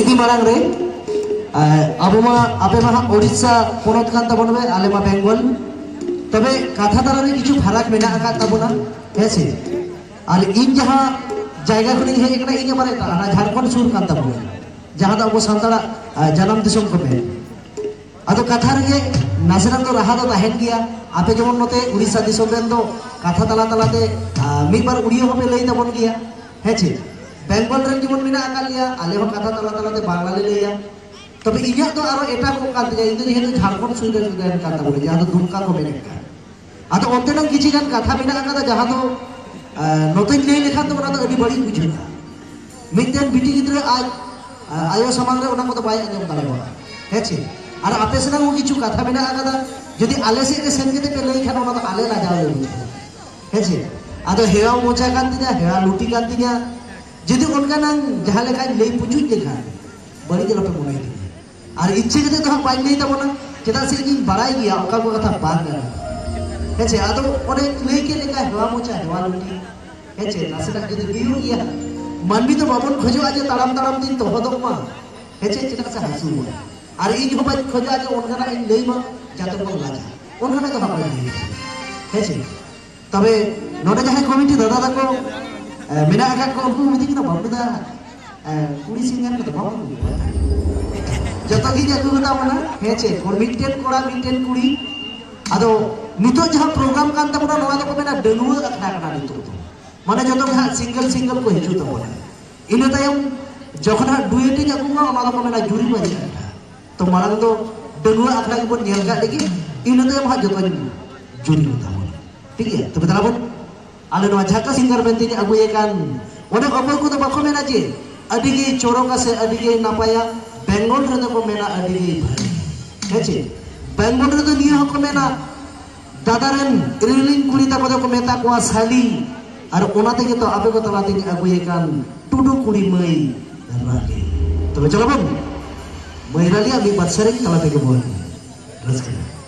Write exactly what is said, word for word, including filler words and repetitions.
ᱤᱫᱤ ᱢᱟᱲᱟᱝ ᱨᱮ, ᱟᱵᱚ ᱢᱟ, ᱟᱯᱮ ᱢᱟ ᱦᱟᱸᱜ ᱳᱰᱤᱥᱟ ᱯᱚᱱᱚᱛ ᱠᱟᱱ ᱛᱟᱵᱚᱱ ᱯᱮ, ᱟᱞᱮ ᱢᱟ ᱵᱮᱝᱜᱚᱞ᱾ ᱛᱚᱵᱮ ᱠᱟᱛᱷᱟ ᱛᱟᱞᱟ ᱨᱮ ᱠᱤᱪᱷᱩ ᱯᱷᱟᱨᱟᱠ ᱢᱮᱱᱟᱜ ᱟᱠᱟᱫ ᱛᱟᱵᱚᱱᱟ, ᱦᱮᱸ ᱥᱮ? ᱟᱨ ᱤᱧ ᱡᱟᱦᱟᱸ ᱡᱟᱭᱜᱟ ᱠᱷᱚᱱᱤᱧ ᱦᱮᱡ ᱟᱠᱟᱱᱟ, ᱤᱧ ᱟᱵᱟᱨ ᱮᱴᱟᱜ, ᱚᱱᱟ ᱡᱷᱟᱲᱠᱷᱚᱸᱰ ᱥᱩᱨ ᱠᱟᱱ ᱛᱟᱵᱚᱱᱟ, ᱡᱟᱦᱟᱸ ᱫᱚ ᱟᱵᱚ ᱥᱟᱱᱛᱟᱲᱟᱜ, ᱟ, ᱡᱟᱱᱟᱢ ᱫᱤᱥᱚᱢ ᱠᱚ ᱢᱮᱱ᱾ ᱟᱫᱚ ᱠᱟᱛᱷᱟ ᱨᱮᱜᱮ ᱱᱟᱥᱮᱱᱟᱜ ᱫᱚ ᱨᱟᱦᱟ ᱫᱚ ᱛᱟᱦᱮᱱ ᱜᱮᱭᱟ᱾ ᱟᱯᱮ ᱡᱮᱢᱚᱱ ᱱᱚᱛᱮ ᱩᱲᱤᱥᱥᱟ ᱫᱤᱥᱚᱢ ᱨᱮᱱ ᱫᱚ ᱠᱟᱛᱷᱟ ᱛᱟᱞᱟ ᱛᱟᱞᱟᱛᱮ, ᱟ, ᱢᱤᱫ ᱵᱟᱨ ᱩᱲᱤᱭᱟᱹ ᱦᱚᱸᱯᱮ ᱞᱟᱹᱭ ᱛᱟᱵᱚᱱ ᱜᱮᱭᱟ, ᱦᱮᱸ ᱪᱮ? ᱵᱮᱝᱜᱚᱞ ᱨᱮᱱ ᱡᱮᱢᱚᱱ ᱢᱮᱱᱟᱜ ᱟᱠᱟᱫ ᱞᱮᱭᱟ, ᱟᱞᱮ ᱦᱚᱸ ᱠᱟᱛᱷᱟ ᱛᱟᱞᱟ ᱛᱟᱞᱟᱛᱮ ᱵᱟᱝᱞᱟ ᱞᱮ ᱞᱟᱹᱭᱟ᱾ ᱛᱚᱵᱮ ᱤᱧᱟᱹᱜ ᱫᱚ ᱟᱨᱚ ᱮᱴᱟᱜ ᱠᱚ ᱠᱟᱱ ᱛᱤᱧᱟ, ᱤᱧ ᱫᱚ ᱡᱮᱦᱮᱛᱩ ᱡᱷᱟᱲᱠᱷᱚᱸᱰ ᱥᱩᱨ ᱨᱮᱱ ᱠᱟᱱ ᱛᱟᱵᱚᱱᱟ, ᱡᱟᱦᱟᱸ ᱫᱚ ᱫᱩᱢᱠᱟ ᱠᱚ ᱢᱮᱱᱮᱫ ᱠᱟᱱ᱾ ᱟᱫᱚ ᱚᱱᱛᱮᱱᱟᱜ ᱠᱤᱪᱷᱤ ᱜᱟᱱ ᱠᱟᱛᱷᱟ ᱢᱮᱱᱟᱜ ᱟᱠᱟᱫᱟ, ᱡᱟᱦᱟᱸ ᱫᱚ, ᱟ, ᱱᱚᱛᱮᱧ ᱞᱟᱹᱭ ᱞᱮᱠᱷᱟᱱ ᱫᱚ ᱚᱱᱟ ᱫᱚ ᱟᱹᱰᱤ ᱵᱟᱹᱲᱤᱡ ᱵᱩᱡᱷᱟᱹᱜᱼᱟ᱾ ᱢᱤᱫᱴᱮᱱ ᱵᱤᱴᱤ ᱜᱤᱫᱽᱨᱟᱹ ᱟᱡ, ᱟ, ᱟᱭᱳ ᱥᱟᱢᱟᱝ ᱨᱮ ᱚᱱᱟ ᱠᱚᱫᱚ ᱵᱟᱭ ᱟᱸᱡᱚᱢ ᱫᱟᱲᱮᱭᱟᱜᱼᱟ, ᱦᱮᱸ ᱪᱮ? ᱟᱨ ᱟᱯᱮ ᱥᱮᱱᱟᱜ ᱦᱚᱸ ᱠᱤᱪᱷᱩ ᱠᱟᱛᱷᱟ ᱢᱮᱱᱟᱜ ᱟᱠᱟᱫᱟ, ᱡᱩᱫᱤ ᱟᱞᱮ ᱥᱮᱫ ᱨᱮ ᱥᱮᱱ ᱠᱟᱛᱮ ᱯᱮ ᱞᱟᱹᱭ ᱠᱷᱟᱱ ᱚᱱᱟ ᱫᱚ ᱟᱞᱮ ᱞᱟᱡᱟᱣ ᱞᱮ ᱵᱩᱡᱷᱟᱹᱣᱟ, ᱦᱮᱸ ᱪᱮ? ᱟᱫᱚ ᱦᱮᱣᱟ ᱢᱚᱪᱟ ᱠᱟᱱ ᱛᱤᱧᱟ, ᱦᱮᱣᱟ ᱞᱩᱴᱤ ᱠᱟᱱ ᱛᱤᱧᱟ, ᱡᱩᱫᱤ ᱚᱱᱠᱟᱱᱟᱝ ᱡᱟᱦᱟᱸ ᱞᱮᱠᱟᱧ ᱞᱟᱹᱭ ᱯᱩᱪᱩᱡ ᱞᱮᱠᱷᱟᱱ, ᱵᱟᱹᱲᱤᱡ ᱟᱞᱚᱯᱮ ᱢᱚᱱᱮᱭ ᱛᱤᱧᱟ᱾ ᱟᱨ ᱤᱪᱪᱷᱟᱹ ᱠᱟᱛᱮ ᱫᱚ ᱦᱟᱸᱜ ᱵᱟᱹᱧ ᱞᱟᱹᱭ ᱛᱟᱵᱚᱱᱟ, ᱪᱮᱫᱟᱜ ᱥᱮ ᱤᱧᱤᱧ ᱵᱟᱲᱟᱭ ᱜᱮᱭᱟ ᱚᱠᱟ ᱠᱚ ᱠᱟᱛᱷᱟ ᱵᱟᱝ ᱜᱟᱱᱚᱜᱼᱟ᱾ ᱦᱮᱸ ᱪᱮ? ᱟᱫᱚ ᱚᱱᱮ ᱞᱟᱹᱭ ᱠᱮᱫ ᱞᱮᱠᱟ, ᱦᱮᱣᱟ ᱢᱚᱪᱟ, ᱦᱮᱣᱟ ᱞᱩᱴᱤ᱾ ᱦᱮᱸ ᱪᱮ? ᱱᱟᱥᱮᱱᱟᱜ ᱡᱩᱫᱤ ᱦᱩᱭᱩᱜ ᱜᱮᱭᱟ, ᱢᱟᱹᱱᱢᱤ ᱫᱚ ᱵᱟᱵᱚᱱ ᱠᱷᱚᱡᱚᱜᱼᱟ ᱡᱮ ᱛᱟᱲᱟᱢ ᱛᱟᱲᱟᱢ ᱛᱤᱧ ᱛᱚᱦᱚᱫᱚᱜ ᱢᱟ᱾ ᱦᱮᱸ ᱪᱮ? ᱪᱮᱫᱟᱜ ᱥᱮ ᱦᱟᱹᱥᱩᱣᱟ᱾ ᱟᱨ ᱤᱧ ᱦᱚᱸ ᱵᱟᱹᱧ ᱠᱷᱚᱡᱚᱜᱼᱟ ᱡᱮ ᱚᱱᱠᱟᱱᱟᱜ ᱤᱧ ᱞᱟᱹᱭ ᱢᱟ ᱡᱟᱛᱮ ᱵᱚᱱ ᱞᱟᱡᱟ᱾ ᱚᱱᱠᱟᱱᱟᱜ ᱫᱚ ᱦᱟᱸᱜ ᱵᱟᱹᱧ ᱞᱟᱹᱭ᱾ ᱦᱮᱸ ᱪᱮ? ᱛᱚᱵᱮ ᱱᱚᱰᱮ ᱡᱟᱦᱟᱸᱭ ᱠᱚᱢᱤᱴᱤ ᱫᱟᱫᱟ ᱛᱟᱠᱚ, ᱮ, ᱢᱮᱱᱟᱜ ᱟᱠᱟᱫ ᱠᱚ, ᱩᱱᱠᱩ ᱢᱤᱛᱟᱹᱧ ᱠᱟᱱᱟ, "ᱵᱟᱹᱵᱩ ᱫᱟ, ᱮ, ᱠᱩᱲᱤ ᱥᱤᱝᱜᱟᱨ ᱠᱚᱫᱚ ᱵᱟᱵᱚᱱ ᱟᱹᱜᱩ ᱠᱚᱣᱟ᱾ ᱡᱚᱛᱚ ᱜᱮ ᱟᱹᱜᱩ ᱠᱚᱛᱟ ᱵᱚᱱᱟ, ᱦᱮᱸ ᱪᱮ? ᱢᱤᱫᱴᱮᱱ ᱠᱚᱲᱟ, ᱢᱤᱫᱴᱮᱱ ᱠᱩᱲᱤ᱾ ᱟᱫᱚ ᱱᱤᱛᱚᱜ ᱡᱟᱦᱟᱸ ᱯᱨᱳᱜᱨᱟᱢ ᱠᱟᱱ ᱛᱟᱵᱚᱱᱟ, ᱱᱚᱣᱟ ᱫᱚᱠᱚ ᱢᱮᱱᱟ ᱰᱟᱺᱜᱩᱣᱟᱹ ᱟᱠᱷᱲᱟ ᱠᱟᱱᱟ ᱱᱤᱛᱚᱜ ᱫᱚ᱾ ᱢᱟᱱᱮ ᱡᱚᱛᱚ ᱜᱮ ᱦᱟᱸᱜ ᱥᱤᱝᱜᱮᱞ ᱥᱤᱝᱜᱮᱞ ᱠᱚ ᱦᱤᱡᱩᱜ ᱛᱟᱵᱚᱱᱟ᱾ ᱤᱱᱟᱹ ᱛᱟᱭᱚᱢ ᱡᱚᱠᱷᱚᱱ ᱦᱟᱸᱜ ᱰᱩᱭᱮᱴ ᱤᱧ ᱟᱹᱜᱩ ᱠᱚᱣᱟ, ᱚᱱᱟ ᱫᱚᱠᱚ ᱢᱮᱱᱟ ᱡᱩᱨᱤ ᱯᱟᱹᱧᱪᱤ ᱟᱠᱷᱲᱟ᱾ ᱛᱚ ᱢᱟᱲᱟᱝ ᱫᱚ ᱰᱟᱺᱜᱩᱣᱟᱹ ᱟᱠᱷᱲᱟ ᱜᱮᱵᱚᱱ ᱧᱮᱞ ᱠᱟᱜ ᱞᱮᱜᱮ, ᱤᱱᱟᱹ ᱛᱟᱭᱚᱢ ᱦᱟᱸᱜ ᱡᱚᱛᱚᱧ ᱡᱩᱨᱤ ᱠᱚᱛᱟ ᱵᱚᱱᱟ᱾ ᱴᱷᱤᱠ ᱜᱮᱭᱟ? ᱛᱚᱵᱮ ᱫᱮᱞᱟ ᱵᱚᱱ, ᱟᱞᱮ ᱱᱚᱣᱟ ᱡᱷᱟᱠᱟ ᱥᱤᱝᱜᱟᱨ ᱢᱮᱱᱛᱮᱧ ᱟᱹᱜᱩᱭᱮ ᱠᱟᱱ, ᱚᱱᱮ ᱚᱠᱚᱭ ᱠᱚᱫᱚ ᱵᱟᱠᱚ ᱢᱮᱱᱟ ᱡᱮ ᱟᱹᱰᱤ ᱜᱮᱭ ᱪᱚᱨᱚᱠᱟ ᱥᱮ ᱟᱹᱰᱤ ᱜᱮᱭ ᱱᱟᱯᱟᱭᱟ, ᱵᱮᱝᱜᱚᱞ ᱨᱮᱫᱚ ᱠᱚ ᱢᱮᱱᱟ ᱟᱹᱰᱤ ᱜᱮᱭ ᱵᱷᱟᱹᱜᱤ᱾ ᱦᱮᱸ ᱪᱮ? ᱵᱮᱝᱜᱚᱞ ᱨᱮᱫᱚ ᱱᱤᱭᱟᱹ ᱦᱚᱸᱠᱚ ᱢᱮᱱᱟ, ᱫᱟᱫᱟ ᱨᱮᱱ ᱨᱤᱞᱤᱝ ᱠᱩᱲᱤ ᱛᱟᱠᱚ ᱫᱚᱠᱚ ᱢᱮᱛᱟ ᱠᱚᱣᱟ ᱥᱟᱞᱤ, ᱟᱨ ᱚᱱᱟ ᱛᱮᱜᱮ ᱛᱚ ᱟᱯᱮ ᱠᱚ ᱛᱟᱞᱟ ᱛᱮᱧ ᱟᱹᱜᱩᱭᱮ ᱠᱟᱱ ᱴᱩᱰᱩ ᱠᱩᱲᱤ ᱢᱟᱹᱭ ᱨᱟᱞᱤ᱾ ᱛᱚᱵᱮ ᱪᱚᱞᱚ ᱵᱚᱱ, ᱢᱟᱹᱭ ᱨᱟᱞᱤᱭᱟᱜ ᱢᱤᱫ ᱵᱟᱨ ᱥᱮᱨᱮᱧ ᱛᱟᱞᱟ ᱛᱮᱜᱮ ᱵᱚᱱ ᱨᱟᱹᱥᱠᱟᱹᱭᱟ᱾